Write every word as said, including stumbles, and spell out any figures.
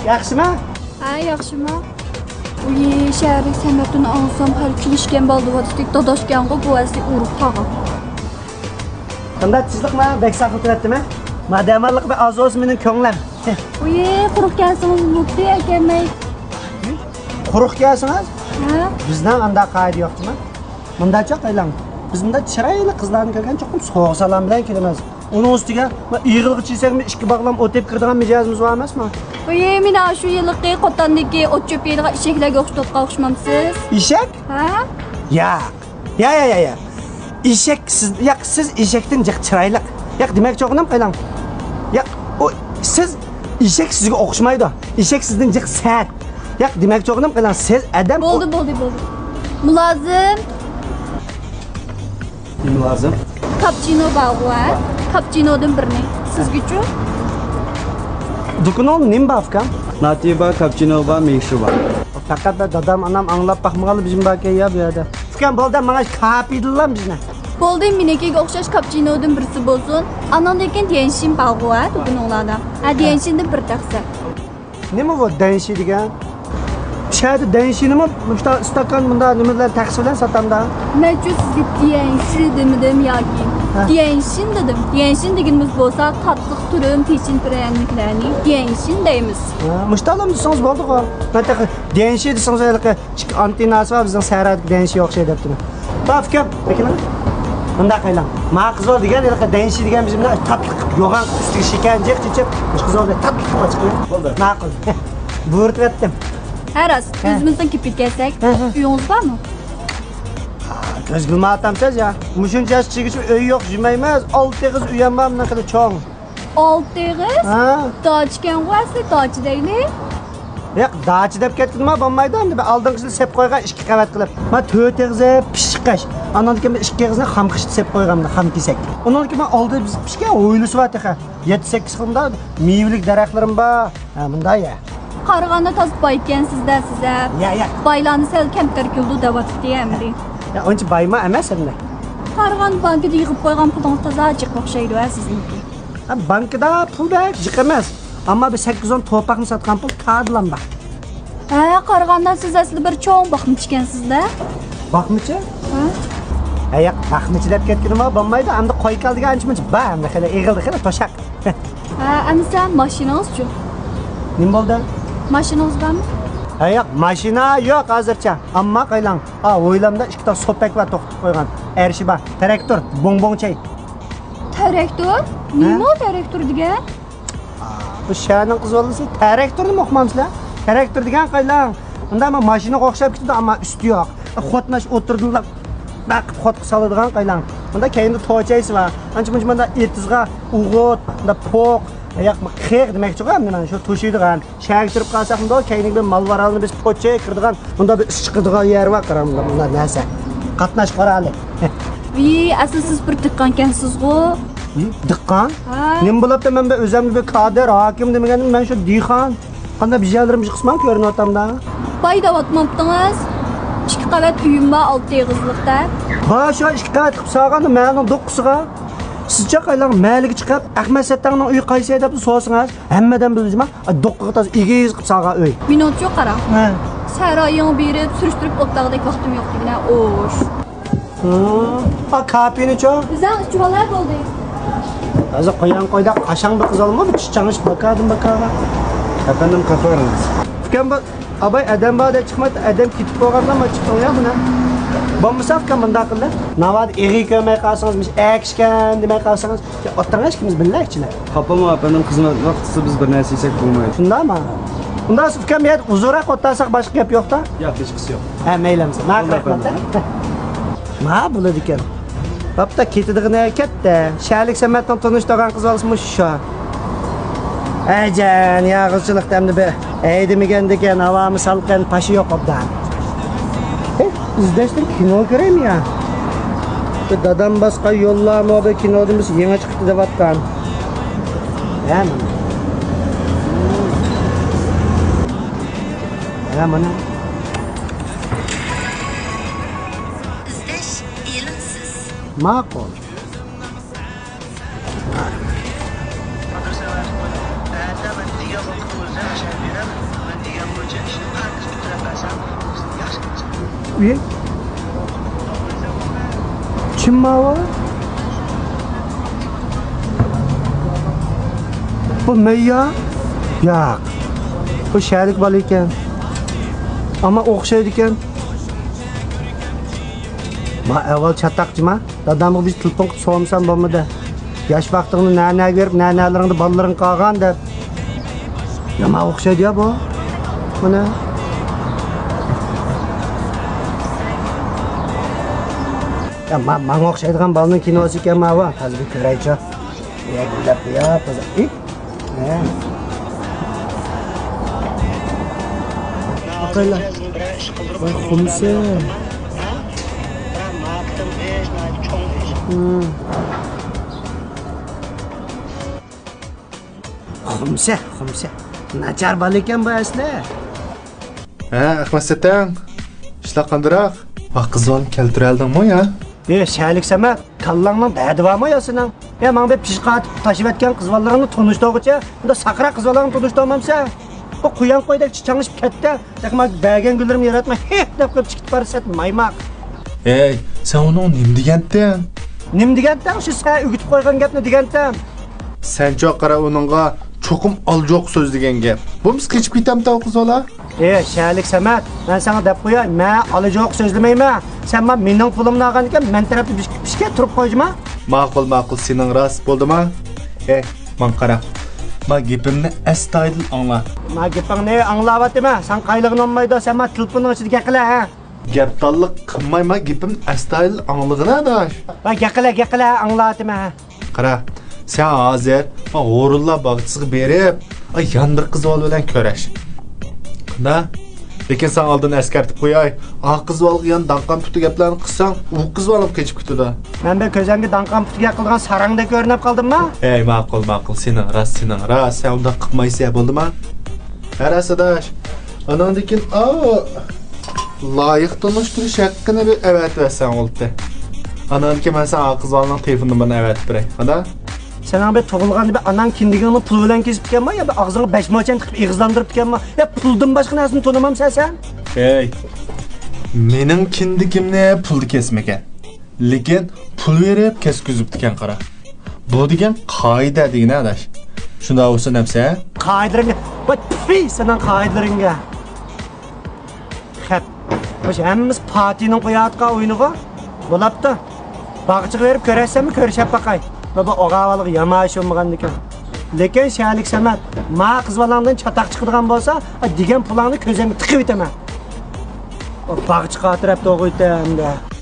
ياخشىما؟ ھە، ياخشىما. ئۇي، شەھەرلىك سەمەتتىن ئاڭلىسام، ھەر كېلىشكەن بالا دەۋاتىدىكى داداشكەنغۇ بۇ ئەسلى ئۇرۇپ قالغان. قانداق تېزلىقما؟ بەك ساقلىتىۋەتتىمە؟ مادەماللىق بىر ئاز بولسا مېنىڭ كۆڭلۈم. ئۇي، قۇرۇق كەلسىڭىز بوپتۇ، ئەكەلمەي. قۇرۇق كەلسىڭىز؟ ھە؟ بىزنىڭ ئانداق قائىدە يوق جۇما. مۇنداچە قايلاڭ. بىز مۇنداق چىرايلىق قىزلارنى كۆرگەن چوقۇم سوغۇق سالام بىلەن كېلىمىز. ئۇنىڭ ئۈستىگە ئېغىلغا چىيسەكمۇ ئىككى باغلام ئوت ئېلىپ كىرىدىغان مىجەزىمىز بار ئەمەسمۇ؟ ئۇي، مېنى ئاشۇ يىلقى قوتاندىكى ئوت چۆپ يەيدىغان ئىشەكلەرگە ئوخشىتىۋاتقان ئوخشىمامسىز؟ ئىشەك؟ ھە؟ ياق. يا، يا، يا، يا. ئىشەك سىز، ياق، سىز ئىشەكتىن جىق چىرايلىق. ياق، دېمەكچى بولغىنىم قايلاڭ. ياق، ئۇ، سىز، ئىشەك سىزگە ئوخشىمايدۇ. ئىشەك سىزدىن جىق سەت. ياق، دېمەكچى بولغىنىم قايلاڭ، سىز ئادەم. بولدى، بولدى، بولدى. مۇلازىم. نېمە لازىم؟ كاپچىنو بارغۇ، ھە؟ كاپچىنودىن بىرنى. سىزگىچۇ؟ دۇكىنىڭدا نېمە بار، ئۇكام؟ ناتى بار، كاپچىنو بار، مىلكشېيك بار. پەقەت بىر دادام، ئانام ئاڭلاپ باقمىغانلا بىزىم باركەن يا بۇ يەردە. ئۇكام، بولدى، ماڭا كاپىدىنلا بىزنى. بولدى، مېنىڭكىگە ئوخشاش كاپچىنودىن بىرسى بولسۇن. ئاناندىن كېيىن ديەنشىن بارغۇ، ھە، دۇكىنىڭلاردا. ھە، ديەنشىندىن بىر تەخسە. نېمە بۇ دەنشى دېگەن؟ شەھەردە دەنشىنىمۇ مۇشۇنداق ئىستاكان مۇنداق نېمە بىلەن تەخسە بىلەن ساتامدا؟ مەنچۇ سىزگە ديەنشى دېمىدىم ياكى؟ ھە. ديەنشىن دېدىم. ديەنشىن دېگىنىمىز بولسا تاتلىق تۈرۈم، پېچىن پىرەنىكلەرنى ديەنشىن دەيمىز. ھە، مۇشۇنداقلام دېسىڭىز بولدىغۇ. مەن تېخى ديەنشى دېسىڭىز ھېلىقى ئىككى ئانتېنناسى بار بىزنىڭ سەھرادىكى دەنشىگە ئوخشايدۇ دەپتىمەن. بار ئۇكام، ئەكېلىڭ. مۇنداق قىلىڭ. ما قىز بول دېگەن ھېلىقى دەنشى دېگەن بىزنىڭ تاتلىق يوغان ئۈستىگە شېكەرنى جىق چېچىپ، مۇشۇ قىز بول دەپ تاتلىق قىلىپ چىقىڭ. بولدى. ماقۇل. بۇيرۇتۇۋەتتىم. ھە راست، ھە. ئۆزىمىزنىڭ گېپىگە كەلسەك، ھە، ھە. ئۆيىڭىز بارمۇ؟ كۆزگە ئىلمايۋاتامسىز يا. مۇشۇنچە ياش چىگىچە ئۆي يوق جۈمەيمىز. ئالتە ئېغىز ئۆيەم بار مۇنداق قىلىپ چوڭ. ئالتە ئېغىز؟ ھە. داچىكەنغۇ ئەسلى، داچا دەيلى. ياق، داچا دەپ كەتكىنىمۇ بولمايدۇ، ئەمدى بىر ئالدىنقى يىلى سېپ قويغان ئىككى قەۋەت قىلىپ. مانا تۆت ئېغىز پىششىق ئاش. ئانان كېيىن بىر ئىككى ئېغىزنى خام خىشتا سېپ قويغان، خام كېسەك. ئۇنىڭدىن كېيىن مانا ئالدى بىز پىشكەن ھويلىسى بار تېخى. يەتتە سەككىز خىل مۇنداق مېۋىلىك دەرەخلىرىم بار. ھە، مۇنداق يە. قارىغاندا تازا بايكەنسىز-دە سىز ھە. يە، يە. بايلارنى سەل كەمتەر كېلىدۇ دەۋاتىدۇ ئەمدى. يا، ئۇنچە بايمۇ ئەمەس ئەمدى. قارىغاندا بانكىدا يىغىپ قويغان پۇلىڭىز تازا جىق ئوخشايدۇ ھە سىزنىڭكى. ھە، بانكىدا پۇل بەك جىق ئەمەس. ئەمما بىر سەككىز ئون تورپاقنى ساتقان پۇل كادىلام بار. ھە، قارىغاندا سىز ئەسلى بىر چوڭ باقمىچى ئىكەنسىز-دە. باقمىچى؟ ھە؟ ھە، ياق، باقمىچى دەپ كەتكىنىمۇ بولمايدۇ. ئەمدى قوي-كال دېگەن ئانچە-مۇنچە بار، ئەمدى خېلى ئېغىلدى، خېلى توشاق. ھە، ئەمىسە ماشىنىڭىزچۇ؟ نېمە بولدى؟ ماشىنىڭىز بارمۇ؟ ھە، ياق، ماشىنا يوق ھازىرچە. ئەمما قايلاڭ، ھا، ھويلامدا ئىككى تال سوپەك بار توختىتىپ قويغان. ئەرشى بار. تىراكتور، بوڭ-بوڭ چەي. تىراكتور؟ ھە؟ نېمە ئۇ تىراكتور دېگەن؟ بۇ شەھەرنىڭ قىز بالىسى تىراكتورنىمۇ ئۇقمامسىلەر؟ تىراكتور دېگەن قايلاڭ. ئۇنداق ماشىنىغا ئوخشاپ كېتىدۇ، ئەمما ئۈستى يوق. خوتناش ئوتتۇرىدىنلا بەقىپ خوتقا سالىدىغان قايلاڭ. ئۇندا كەينىدە توچەيسى بار. ئانچە-مۇنچە مۇنداق ئېتىزغا ئوغۇت، مۇنداق پوق، ياق، خېق دېمەكچىغۇ ئەمدى مانا شۇ توشۇيدىغان. شەھەرگە كىرىپ قالساقمۇ كەينىگە بىر مال-ۋارالنى بېسىپ پوچەي كىرىدىغان، مۇنداق بىر ئىس چىقىدىغان يەر بار، قاراڭ، مۇنداق، مۇنداق نەرسە. قاتناش قورالى. ۋىي، ئەسلى سىز بىر دېھقانكەنسىزغۇ؟ ھىم، دېھقان؟ ھە. نېمە بولۇپتۇ، مەن بىر ئۆزۈمنى بىر كادىر، ھاكىم دېمىگەندىم، مەن شۇ دېھقان. قانداق بىر يەرلىرىم قىسمان كۆرۈنۈۋاتامدا؟ باي دەۋاتماپتىڭىز؟ ئىككى قەۋەت ئۆيۈم بار، ئالتە ئېغىزلىق دەپ. ھا، شۇ ئىككى قەۋەت قىلىپ سالغاندا مەنىڭ دوققىسىغا. سىزچە قايلاڭ، مەھەللىگە چىقىپ، ئەخمەت سەتتەڭنىڭ ئۆيى قايسى دەپ سورىسىڭىز، ھەممىدىن بىلىدۇ جۇما. دوققىغا تازا ئېگىز قىلىپ سالغان ئۆي. مېنىڭچۇ قاراڭ. ھە. سەھرايىڭغا بېرىپ سۈرۈشتۈرۈپ ئولتۇرغۇدەك ۋاقتىم يوق دېگىنە ئوش. ھا، كاپىنىچۇ؟ ئۆزۈڭ ئىچىۋال ھە بولدى. ھازىر قوياڭ قويدا قاشاڭ بىر قىز ئالما، بىر چىچاڭ ئىچ باكادىن باكاغا. ئەپەندىم، قاپىۋېرىڭىز. ئۇكام، بۇ ئاباي ئادەم بار دەپ چىقمايتتى، ئادەم كېتىپ بولغاندا ما چىقتىڭ يا بۇنى. بولمىسا ئۇكام مۇنداق قىلدى. ناۋادا ئېغىز كۆرمەي قالسىڭىز، مۇشۇ ئەكىشكەن دېمەي قالسىڭىز. يا، ئولتۇرۇڭ ئىككىمىز بىللە ئىچىلە. خاپىمۇ ئەپەندىم، خىزمەت ۋاقتىسى بىز بىر نەرسە يېسەك بولمايدۇ. شۇنداقمۇ؟ ئۇنداق ئۇكام، يا ئۇزۇنراق ئولتۇرساق باشقا گەپ يوق-تا؟ ياق، ھېچقىسى يوق. ھە، مەيلى ئەمىسە. ماقۇل، رەھمەت. ما بولىدىكەن. بوپتۇ، كېتىدىغىنى كەتتى. شەھەرلىك سەمەتنىڭ تونۇش تۇغان قىز بالىسى مۇشۇ شۇ. ئەجەن، يالغۇزچىلىقتا ئەمدى بىر ھەيدىمىگەندىكىن، ھاۋامۇ سالقىن، پاشا يوق ئوبدان. ھېي، ئىزدەشتىن كىنو كۆرەيمۇ يا؟ بىر دادام باسقان يوللارمۇ بىر كىنودىن بىر يېڭى چىقىپتۇ دەۋاتقان. ھە، مانا. ھە، مانا. ئىزدەش ئېلىڭسىز. ماقۇل. ئۇي؟ چىمماۋا؟ بۇ مەييا؟ ياق. بۇ شەھەرلىك بالا ئىكەن. ئەمما ئوخشايدىكەن. ما ئەۋۋال چاتاق جىما. دادامغا بىر تېلېفون قىلىپ سورىمىسام بولمىدى. ياش ۋاقتىڭنى نەنەگە بېرىپ، نەنەلىرىڭدە بالىلىرىڭ قالغان دەپ. يامان ئوخشايدۇ يا بۇ. مانا. يا ما-، ماڭا ئوخشايدىغان بالىنىڭ كىنوسى ئىكەن ماۋۇ. ھازىر بىر كۆرەيچۇ. يا گۈلەپ يا، قىز. ئىت. ھە. باقايلا. ۋاي، خۇمسە. ھىم. خۇمسە، خۇمسە. ناچار بالا ئىكەن بۇ ئەسلى. ھە، ئەخمەت سەتەڭ. ئىشلار قاندىراق؟ ۋاھ، قىز بالىنى كەلتۈرەلدىڭمۇ يا؟ ئى، شەھەرلىك سەمەت، كاللاڭنىڭ دەردى بارمۇ يا سېنىڭ؟ ئە، ماڭا بىر پىشقا ئاتىپ تاشلىۋەتكەن قىز بالىلىرىڭنى تونۇشتۇرغۇچە، ئۇنداق ساقراق قىز بالىلارنى تونۇشتۇرمامسەن؟ بۇ قۇيان قويدەك چىچاڭلىشىپ كەتتى. تېخى ماڭا بەرگەن گۈللىرىمنى ياراتماي، ھىھ دەپ قويۇپ چىقىپ بارىسەن، مايماق. ھەي، سەن ئۇنىڭغا نېمە دېگەنتىڭ؟ نېمە دېگەنتىڭ؟ شۇ سەن ئۆگىتىپ قويغان گەپنى دېگەنتىم. سەنچۇ قارا ئۇنىڭغا چوقۇم ئالىجوق سۆزلىگەن گەپ. بولمىسا قېچىپ كېتەمتى ئۇ قىز بالا؟ ئى، شەھەرلىك سەمەت، مەن ساڭا دەپ قوياي، مەن ئالىجوق سۆزلىمەيمەن. سەن ما مېنىڭ پۇلۇمنى ئالغاندىكىن، مەن تەرەپتە بىر، بىر ئىككى تۇرۇپ قويجىما. ماقۇل، ماقۇل، سېنىڭ راست، بولدىما؟ ھەي، ماڭا قارا. ما گېپىمنى ئەستايىدىل ئاڭلا. ما گېپىڭنى ئاڭلاۋاتىمەن. ساڭا قايىلىغىن بولمايدۇ، سەن ما تېلېفوننىڭ ئىچىدە گەپ قىلە، ھە؟ گەپدانلىق قىلماي، ما گېپىمنى ئەستايىدىل ئاڭلىغىنا، ئاداش. ۋاي، گەپ قىلە، گەپ قىلە، ئاڭلاۋاتىمەن. قارا، سەن ھازىر، ما، ھورۇنلار باغچىسىغا بېرىپ، ئا، يان بىر قىز بالا بىلەن كۆرۈش. قانداق؟ لېكىن ساڭا ئالدىن ئەسكەرتىپ قوياي، ئا قىز بالىغا يەنە داڭقان پۇتى گەپلەرنى قىلساڭ، ئۇ قىز بالىمۇ قېچىپ كېتىدۇ. مەن بىر كۆزۈمگە داڭقان پۇتى گەپ قىلىدىغان ساراڭدەك كۆرۈنۈپ قالدىممۇ؟ ھەي، ماقۇل، ماقۇل، سېنىڭ راست، سېنىڭ راست، سەن ئۇنداق قىلمايسەن، بولدىما؟ ھە، راست ئاداش. ئاناندىن كېيىن، ئاۋۇ، لايىق تونۇشتۇرۇش ھەققىنى بىر ئەۋەتىۋەتسەڭ بولدى. ئاناندىن كېيىن مەن ساڭا ئا قىز بالىنىڭ تېلېفون نومۇرىنى ئەۋەتىپ بېرەي. قانداق؟ سېنىڭ بىر تۇغۇلغاندا بىر ئاناڭ كىندىكىڭنى پۇل بىلەن كېسىپتىكەنما يا بىر ئاغزىڭغا بەش موچەن تىقىپ ئېغىزلاندۇرۇپتىكەنما؟ يا پۇلدىن باشقا نەرسىنى تونۇمامسەن سەن؟ ھەي، مېنىڭ كىندىكىمنى پۇلدا كەسمىگەن. لېكىن پۇل بېرىپ كەسكۈزۈپتىكەن قارا. بۇ دېگەن قائىدە دېگىنى ئاداش. شۇنداق بولسا نەمسە؟ قائىدىلىرىڭگە، ۋاي، پۇي، سېنىڭ قائىدىلىرىڭگە. خەپ. مۇشۇ ھەممىسى پارتىيىنىڭ قويۇۋاتقان ئويۇنىغۇ. بولاپتۇ. باغچىغا بېرىپ كۆرۈشسەممۇ كۆرۈشۈپ باقاي. بابا ئوغا بالىغا يامان ئىش بولمىغاندىكىن. لېكىن شەھەرلىك سەمەت، ما قىز بالاڭدىن چاتاق چىقىدىغان بولسا، دېگەن پۇلۇڭنى كۆزۈڭگە تىقىۋېتىمەن. باغچە قاتىرەپ توغۇيتە ئەمدى.